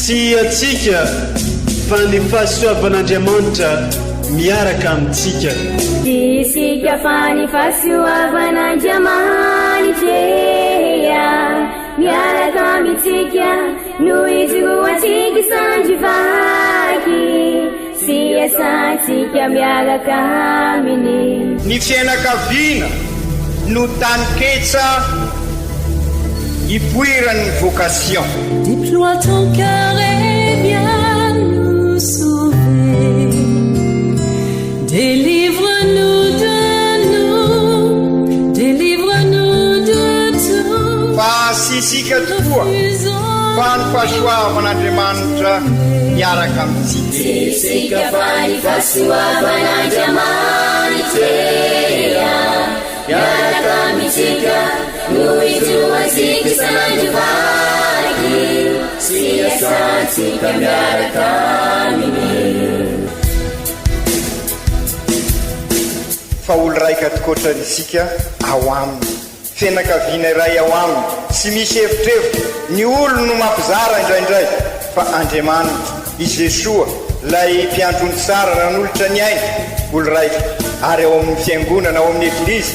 Tsy antsika fa ny fahasoavan'Andriamanitra miaraka amintsika. Tsy isika fa ny fahasoavan'Andriamanitra miaraka amintsika no ijoroantsika sandry vaky sy iasantsika miaraka aminy. Ny fiainakaviana no taninketsa ipoiran'ny vocation. Déploie ton cœur et viens nous sauver. Délivre-nous de nous, délivre-nous de tout. Fa tsy isika tokoa fa ny fahasoavan'Andriamanitra miaraka amintsika. Tsy isika fa ny fahasoavan'Andriamanitra miaraka amintsika no ijoroantsika isan'andro vaky sy iasantsika miaraka aminy. Fa olo raika tokoatra isika ao aminy. Fianakaviana iray ao aminy, tsy misy evitrevitra, ny olony no mampizara indraindray, fa Andriamanitra, i Jesoa, ilay Mpiandry ondry tsara nanolotra ny ainy, olo raika, ary ao amin'ny Fiangonana, ao amin'ny Eglizy,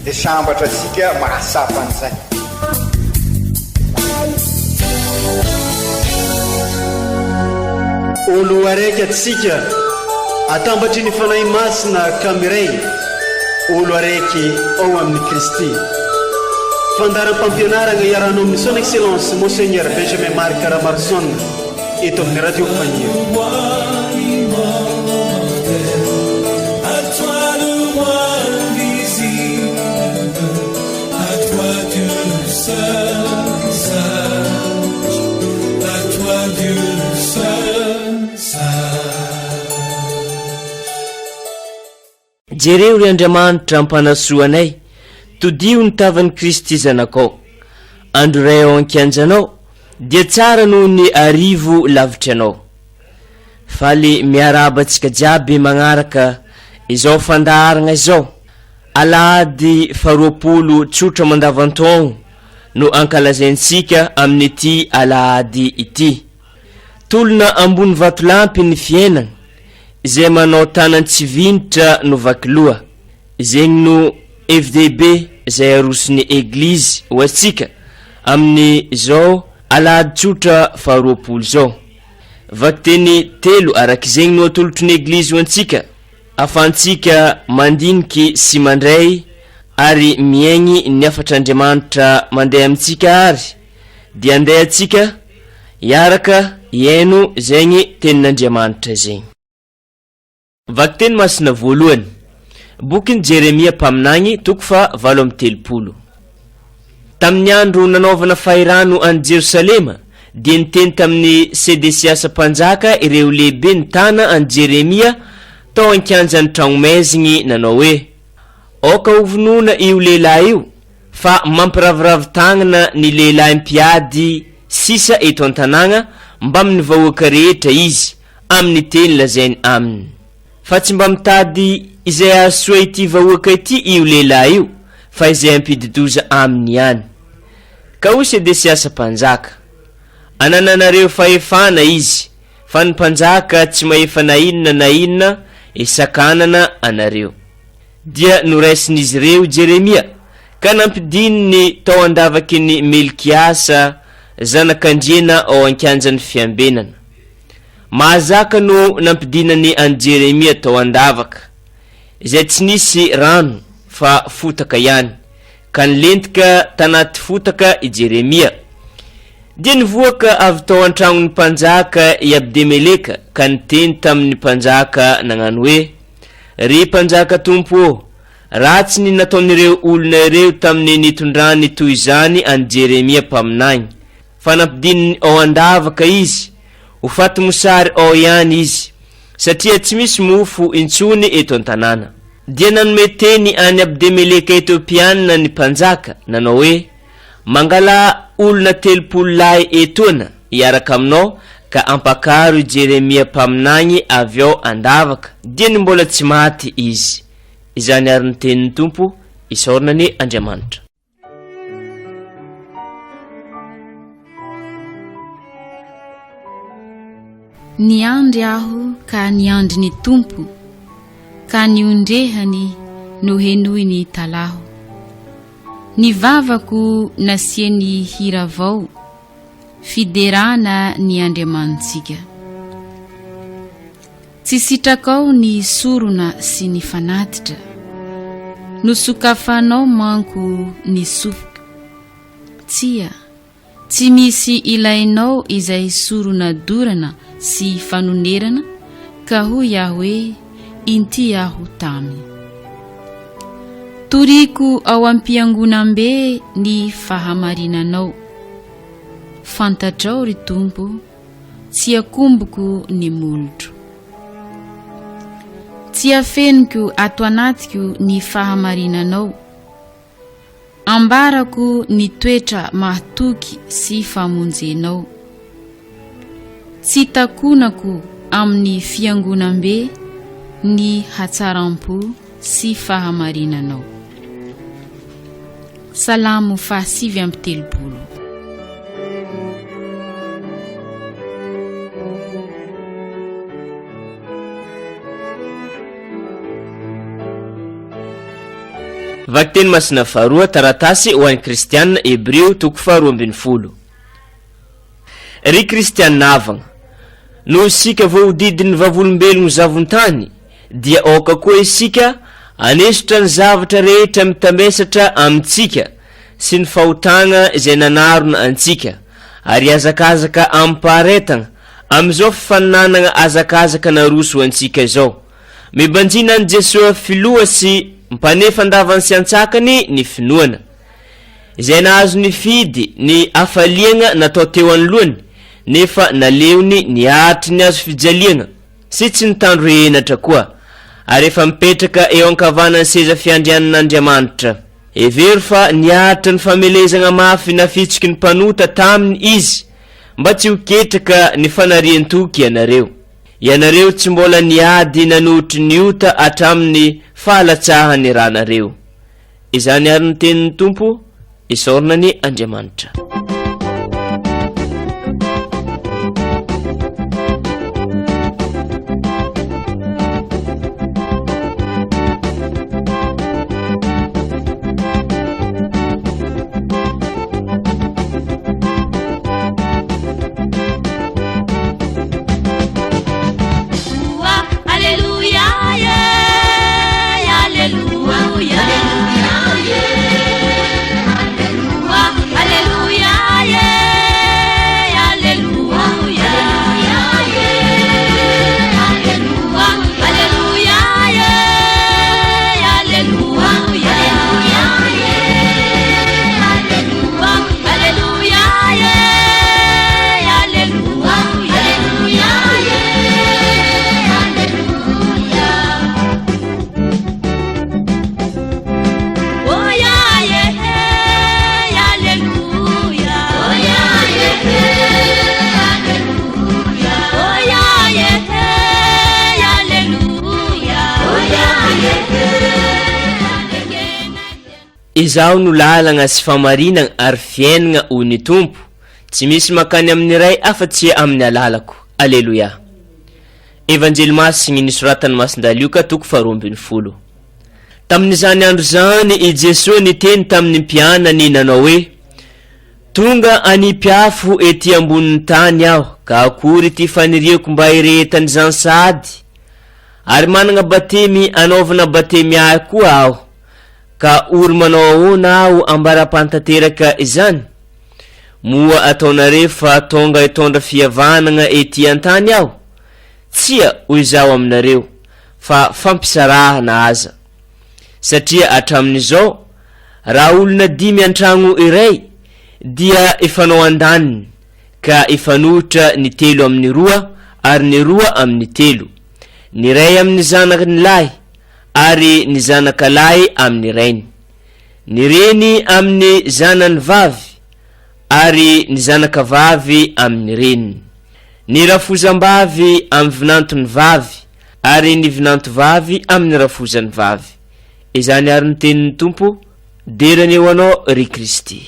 dia sambatra isika mahatsapa an'izay. Olo araiky atsika, atambatry ny Fanahy Masina ka miray, olo araiky ao amin'i Kristy. Fandaharam-pampianaragna iarahanao amin'ny Son Excellence Monseigneur Benjamin Marc Ramaroson eto amin'ny Radio Faniry. Jereo, ry Andriamanitra mpanasoa anay, todiho ny tavan'i Kristy Zanakao. Andro iray ao an-kianjanao dia tsara noho ny arivo lavitry anao. Faly miarahaba antsika jiaby magnaraka izao fandaharagna izao. Alahady faharoapolo tsotra mandavantaogno no ankalazaintsika amin'ity alahady ity. Tolona ambony vatolampy ny fiainana, izay manao tanan-tsy vinitra no vaky loha. Zegny no hevi-dehibe izay aroson'ny Eglizy ho antsika amin'izao alahady tsotra faharoapolo izao. Vakiteny telo arak'izegny no atolotry ny Eglizy ho antsika. Ahafahantsika mandiniky sy mandray ary miaigny ny hafatr'Andriamanitra mandeha amintsika ary dia andeha antsika hiaraka hihaino zegny tenin'Andriamanitra zegny. Vakiteny masina voalohany, Bokin'i Jeremia mpaminagny toko faha 38. Tamin'ny andro nanaovana fahirano an'i Jerosalema, dia niteny tamin'i Sedesiasa mpanjaka ireo lehibe nitana an'i Jeremia tao an-kianjan'ny tragnomaizigny nanao hoe, Aoka hovonoina io lehilahy io, fa mampiraviravy tagnana ny lehilahy mpiady sisa eto an-tanàgna mbamin'ny vahoaka rehetra izy, amin'ny teny lazainy aminy. Fa tsy mba mitady izay hahasoa ity vahoaka ity io lehilahy io, fa izay hampidi-doza aminy ihany. Ka hoy Sedesiasa mpanjaka, Anananareo fahefana izy, fa ny mpanjaka tsy mahefa na inona na inona hisakanana anareo. Dia noraisin'izy ireo Jeremia, ka nampidininy tao an-davaky ny Melkiasa zanak'andriana ao an-kianjan'ny fiambenana. Mahazaka no nampidinany an'i Jeremia tao an-davaka, izay tsy nisy rano fa fotaka ihany, ka nilentika tanaty fotaka i Jeremia. Dia nivoaka avy tao an-tragnon'ny mpanjaka i Abdemeleka ka niteny tamin'ny mpanjaka nagnano hoe, Ry mpanjaka tompo ô, ratsy ny nataon'ireo olona ireo tamin'ny nitondrany toy izany an'i Jeremia mpaminany. Fa nampidininy ao an-davaka izy, ho faty mosary ao ihany izy, satria tsy misy mofo intsony eto an-tanàna. Dia nanome teny an'i Abdemeleka Etiopiana ny mpanjaka, nanao hoe, Mangalà olona 30 lahy etoana hiaraka aminao, ka ampakaro i Jeremia mpaminany avy ao an-davaka, dieny mbola tsy maty izy. Izany àry ny tenin'ny Tompo, isaorana anie Andriamanitra. Niandry aho ka niandry ny Tompo, ka niondrehany nohenoiny talaho. Ny vavako nasiany hira vao, fiderana ny Andriamanitsika. Tsy sitrakao ny sorona sy ny fanatitra, nosokafanao manko ny sofiko. Tsia, tsy misy ilainao izay sorona dorana sy fanonerana, ka hoy aho hoe, Inty aho tamy. Toriko ao am-piangonambe ny fahamarinanao. Fantatrao, ry Tompo, tsy akomboko ny molotro. Tsy afeniko ato anatiko ny fahamarinanao. Ambarako ny toetra mahatoky sy famonjenao. Tsy takonako amin'ny fiangonambe ny hatsaram-po sy fahamarinanao. Salamo faha-39. Vakiteny masina faharoa, Taratasy ho an'ny Kristiana, Hebrio, toko faharoa ambin'ny folo. Ry Kristiana havagna, noho isika voahodidin'ny vavolombelogno zavon-tany, dia aoka koa isika hanesotra ny zavatra rehetra mitambesatra amintsika sy ny fahotagna izay nanarona antsika, ary hihazakazaka amim-paharetagna amin'izao fifaninanagna hazakazaka naroso ho antsika izao. Mibanjina an'i Jesoa Filoha sy Mpanefa an-davany sy an-tsakany ny finoana. Izay nahazo nifidy ny hafaliagna natao teo anoloany, nefa naleony niaritry ny hazofijaliagna sy tsy nitandro henatra koa, ary efa mipetraka eo ankavanan'ny seza fiandrianan'Andriamanitra. Hevero fa niaritra ny famelezagna mafy nafitsiky ny mpanota taminy Izy, mba tsy ho ketraka ny fanarian-toky ianareo. Ianareo tsy mbola niady nanohitry ny ota hatramin'ny fahalatsahan'ny ranareo. Izany àry ny tenin'ny Tompo, isaorana anie Andriamanitra. Izaho no lalagna sy famarinagna ary fiaignagna hoy ny Tompo, tsy misy makany amin'ny Ray afa-tsy amin'ny alalako. Aleloia. Evanjely Masigny nosoratan'i Masindahy Lioka toko faharoa ambin'ny folo. Tamin'izany andro izany i Jesoa niteny tamin'ny mpianany nanao hoe, Tonga hanipy afo ety ambonin'ny tany aho, ka akory ity faniriako mba hirehetan'izany sahady? Ary managna batemy hanaovana batemy ahy koa aho, ka ory manao ahoana aho ambara-pantanteraka izany? Moa ataonareo fa tonga hitondra fihavanagna ety an-tany aho? Tsia, hoy izaho aminareo, fa fampisarahana aza. Satria hatramin'izao, raha olona dimy an-tragno iray, dia hifanao andaniny, ka hifanohitra ny telo amin'ny roa, ary ny roa amin'ny telo. Ny ray amin'ny zanany lahy, ary ny zanaka lahy amin'ny rainy. Ny reny amin'ny zanany vavy, ary ny zanaka vavy amin'ny reniny. Ny rafozam-bavy amin'ny vinantony vavy, ary ny vinanto vavy amin'ny rafozany vavy. Izany àry ny tenin'ny Tompo, dera anie ho Anao, ry Kristy.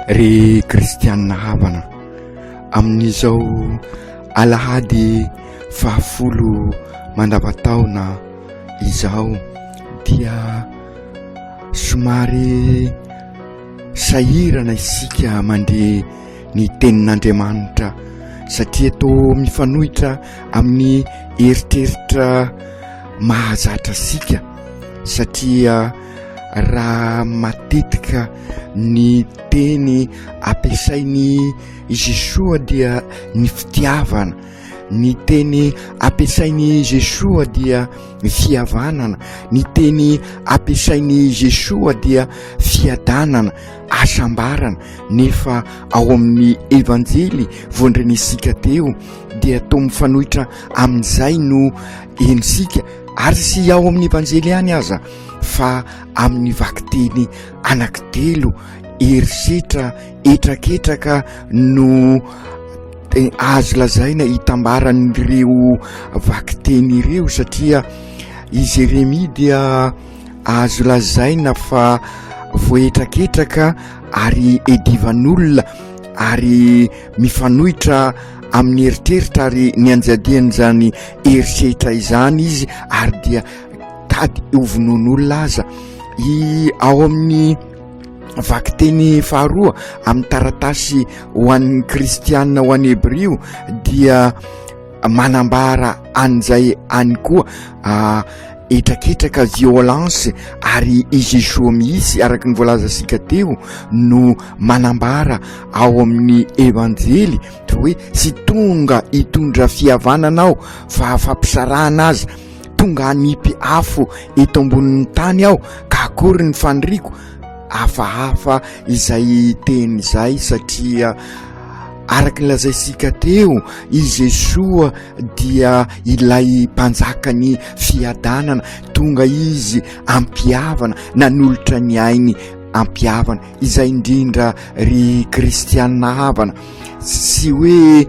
Ry kristianina havana, amin'izao alahady fahafolo mandavataona izao dia somary sahirana isika mandre ny tenin'Andriamanitra satria toa mifanohitra amin'ny eritreritra mahazatra antsika satria raha matetika ny teny ampiasain'i Jesoa dia ny fitiavana, ny teny ampiasain'i Jesoa dia ny fihavanana, ny teny ampiasain'i Jesoa dia fiadanana, hasambarana, nefa ao amin'ny Evanjely voandrenesika teo dia toa mifanohitra amin'izay no henontsika ary tsy ao amin'ny Evanjely ihany aza fa amin'ny vakiteny anankitelo herisetra hetraketraka no azo lazaina hitambaran'ireo vakiteny ireo satria i Jeremia dia azo lazaina fa voahetraketraka ary edivan'olona ary mifanohitra amin'ny eritreritra ary nianjadian'izany herisetra izany izy ary dia tady hovonoan'olona aza i ao amin'ny vakiteny faharoa amin'ny taratasy ho an'ny kristianina ho an'ny hebrio dia manambara an'izay any koa ah, hetraketraka violence ary i Jesoa mihitsy araka ny voalazantsika teo no manambara ao amin'ny evanjely fa hoe tsy tonga hitondra fihavanana aho fa fampisarahana aza tonga hanipy afo eto ambonin'ny tany aho ka akory ny faniriako hafahafa izay teny izay satria araka ny lazaintsika teo i Jesoa dia ilay mpanjakan'ny fiadanana tonga izy ampihavana nanolotra ny ainy ampihavana izay indrindra ry kristianina havana tsy hoe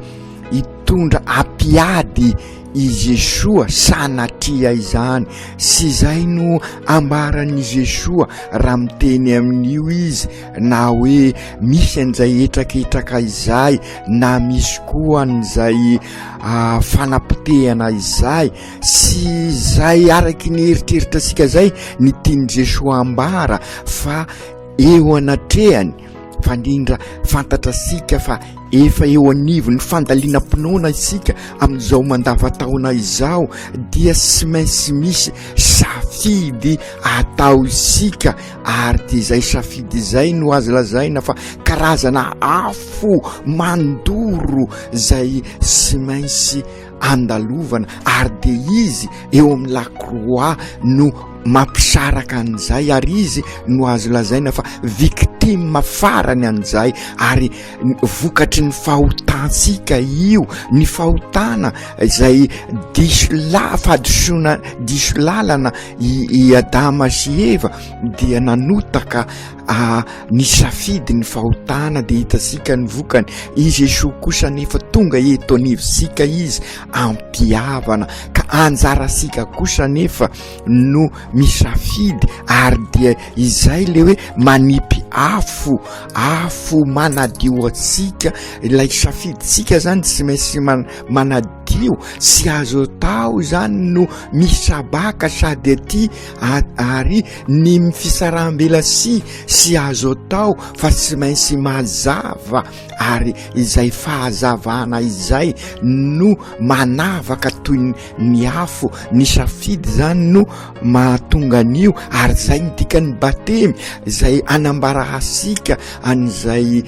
hitondra ampiady i Jesoa sanatria izany, sy izay no ambaran'i Jesoa raha miteny amin'io izy na hoe misy an'izay hetraketraka izay na misy koa an'izay ah, fanapotehana izay sy izay araky ny eritreritra antsika izay ny tian'i Jesoa ambara fa eo anatrehany fa indrindra fantatra sika fa efa eo anivon'ny fandalinam-pinoana isika amin'izao mandava-taona izao dia tsy maintsy misy safidy atao isika ary dia izay safidy izay no azo lazaina fa karazana afo mandoro izay tsy maintsy andalovana ary dia izy eo amin'ny la croix no mampisaraka an'izay ary izy no azo lazaina fa victime farany an'izay ary vokatry ny fahotantsika io ny fahotana izay diso la fahadisoana diso lalana i, i Adama sy Eva dia nanotaka a nisafidy ny fahotana dia hitantsika ny vokany i Jesoa kosa nefa tonga eto anivontsika izy ampihavana ka anjarasika kosa nefa no misafidy ary dia izay le hoe manipy afo afo manadio antsika ilay safidintsika zany tsy maintsy manadio sy azo atao izany no misabaka sady aty ary ny fisaraham-belatsihy sy azo atao fa tsy maintsy mazava ary izay fahazavana izay no manavaka toy ny afo ny safidy izany no mahatonga an'io ary izay ny dikan'ny batemy izay anambara hasika an'izay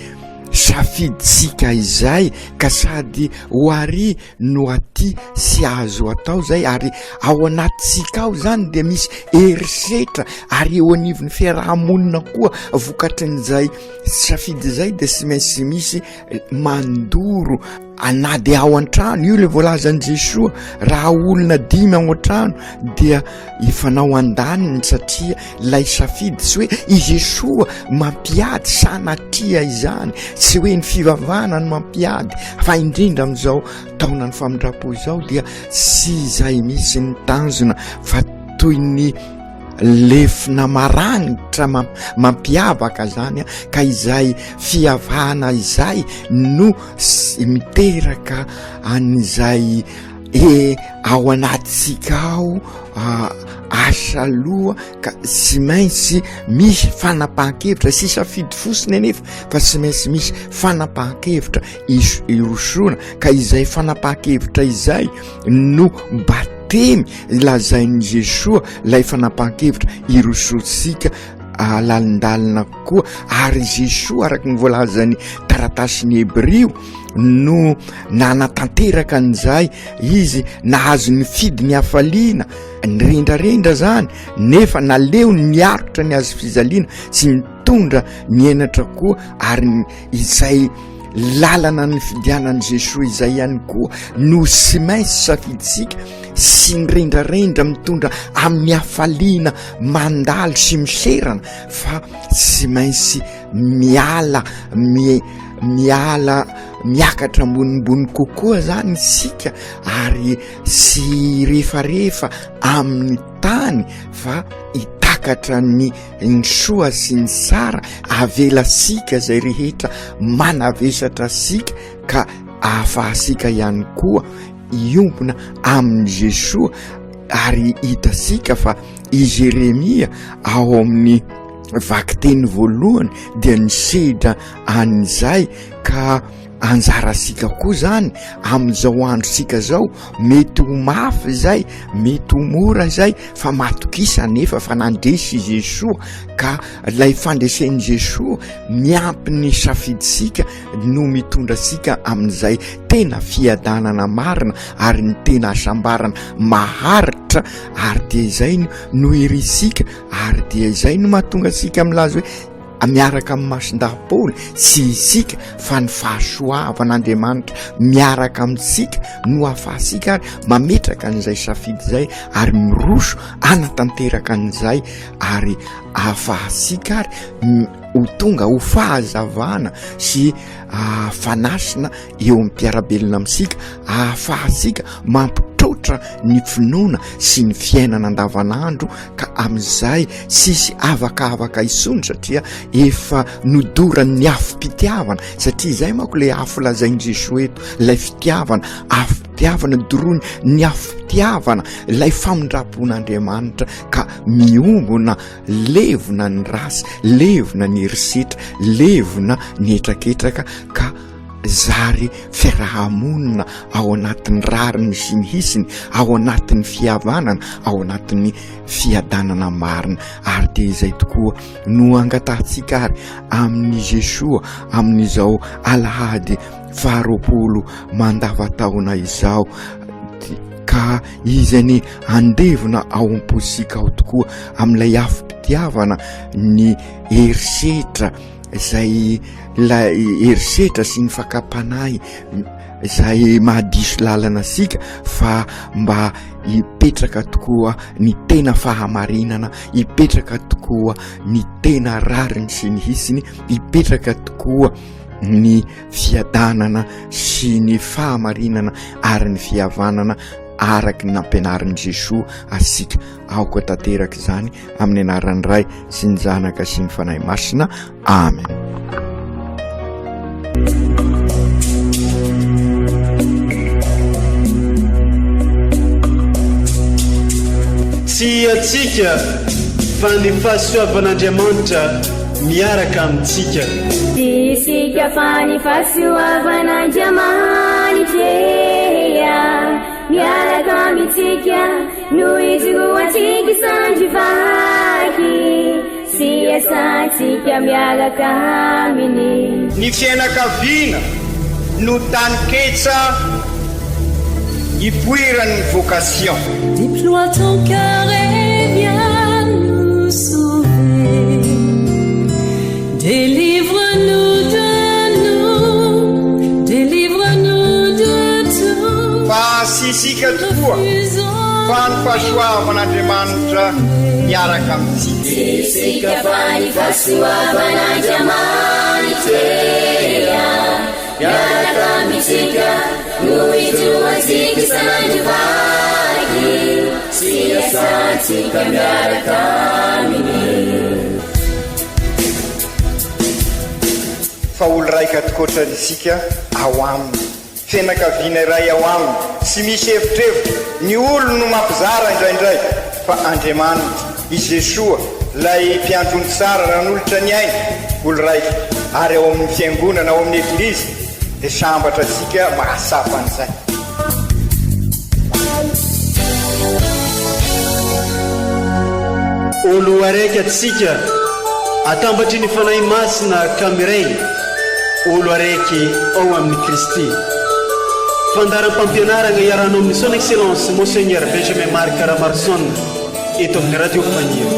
safidintsika izay ka sady ho ary no aty sy azo atao zay ary ao anatintsika ao zany dia misy herisetra ary eo anivon'ny fiarahamonina koa vokatrin'izay safidy izay dia sy maintsy misy mandoro na dia ao an-trano io le voalazan'i Jesoa raha olona dimy ao an-trano dia hifanao andaniny satria lay safidy tsy hoe i Jesoa mampiady sanatria izany tsy hoe ny fivavahana no mampiady fa indrindra amin'izao taonan'ny famindram-po izao dia tsy izay misy ny tanjona fa toy ny. lefona maranitra mampiavaka zany ka izay fiavahana izay no miteraka an'izay e ao anatintsika ao asa aloha ka tsy maintsy misy fanapahan-kevitra sy safidy fosiny anefa fa tsy maintsy misy fanapahan-kevitra irosoana ka izay fanapahan-kevitra izay no batemy lazain'i Jesoa ilay fanapahan-kevitra irosoantsika lalindalina kokoa ary Jesoa araka ny voalazan'ny taratasin'ny Hebrio no nanatanteraka an'izay izy nahazo ny fidy ny hafaliana nirendrarendra zany nefa naleony niaritra ny hazo fijaliana sy nitondra ny henatra koa ary izay lalana ny fidianan'i Jesoa izay ihany koa no sy maintsy safidintsika sy ny rendrarendra mitondra amin'ny hafaliana mandalo sy miserana fa tsy maintsy miala miala miakatra ambonimbony kokoa zany isika ary sy refarefa amin'ny tany fa hitakatra ny ny soa sy ny tsara avelasika izay rehetra manavesatra asika ka ahafahasika ihany koa hiombona amin'i Jesoa ary hitasika fa i Jeremia ao amin'ny vakiteny voalohany dia nisedra an'izay ka anjarasika koa zany amin'izao androsika zao mety ho mafy izay mety ho mora izay fa matokisa nefa fa nandresy i Jesoa ka ilay fandresen'i Jesoa miampy ny safidisika no mitondra antsika amin'izay tena fiadanana marina ary ny tena hasambarana maharitra ary dia izay no irisika ary dia izay no mahatonga antsika milaza hoe miaraka amin'ny masindahy Paoly, tsy isika fa ny fahasoavan'Andriamanitra miaraka amintsika no ahafahantsika ary mametraka an'izay safidy izay ary miroso hanatanteraka an'izay ary ahafahantsika ary ho tonga ho fahazavana sy fanasina eo amin'ny mpiara-belona amintsika ahafahantsika mampitroatra ny finoana sy ny fiainana andavanandro ka amin'izay tsisy avakavaka intsony satria efa nodoran'ny afom-pitiavana satria izay manko ilay afo lazain'i Jesoa eto ilay fitiavana afom-pitiavana doroany ny afom-pitiavana ilay famindram-pon'Andriamanitra ka miombona levona ny ratsy levona ny herisetra levona ny hetraketraka ka zary fiaraha-monina ao anatin'ny rariny sy ny hisiny, ao anatin'ny fihavanana, ao anatin'ny fiadanana marina. Ary dia izay tokoa no angatahantsika ary amin'i Jesoa amin'izao alahady faharoapolo mandavataona izao ka izy anie andevona ao am-posika ao tokoa amin'ilay afom-pitiavana ny herisetra izay ilay herisetra sy ny fakam-panahy izay mahadiso lalana antsika fa mba hipetraka tokoa ny tena fahamarinana, hipetraka tokoa ny tena rariny sy ny hisiny, hipetraka tokoa ny fiadanana sy ny fahamarinana ary ny fihavanana araka ny nampianarin'i Jesoa antsika. Aoka tanteraka izany amin'ny anaran'ny Ray sy ny Zanaka sy ny Fanahy Masina. Amen. Tsy antsika fa ny fahasoavan'Andriamanitra miaraka amintsika. Tsy isika fa ny fahasoavan'Andriamanitra miaraka amintsika. No ijoroantsika isandry vaky sy iasantsika miaraka aminy. Ny fiainakaviana no taninketsa ipoiran'ny vocation. Déploie ton cœur et viens nous sauver. Délivre-nous de nous, délivre-nous de tout. Fa tsy isika tokoa fa ny fahasoavan'Andriamanitra miaraka amintsika. Tsy isika fa ny fahasoavan'Andriamanitra miaraka amintsika no ijoroantsika isan'andro vaky. Sy iasantsika miaraka Aminy. Fa olo raika tokoatra isika ao Aminy. Fianakaviana iray ao Aminy. Tsy misy evitrevitra. Ny olo no mampizara indraindray. Fa Andriamanitra, i Jesoa, Ilay Mpiandry ondry tsara nanolotra ny ainy, olo raika. Ary ao amin'ny Fiangonana, ao amin'ny Eglizy, dia sambatra isika mahatsapa an'izay. Olo araiky atsika atambatry ny Fanahy Masina ka miray olo araiky ao amin'i Kristy. Fandaharam-pampianaragna iarahanao amin'ny Son Excellence Monseigneur Benjamin Marc Ramaroson eto amin'ny Radio Faniry.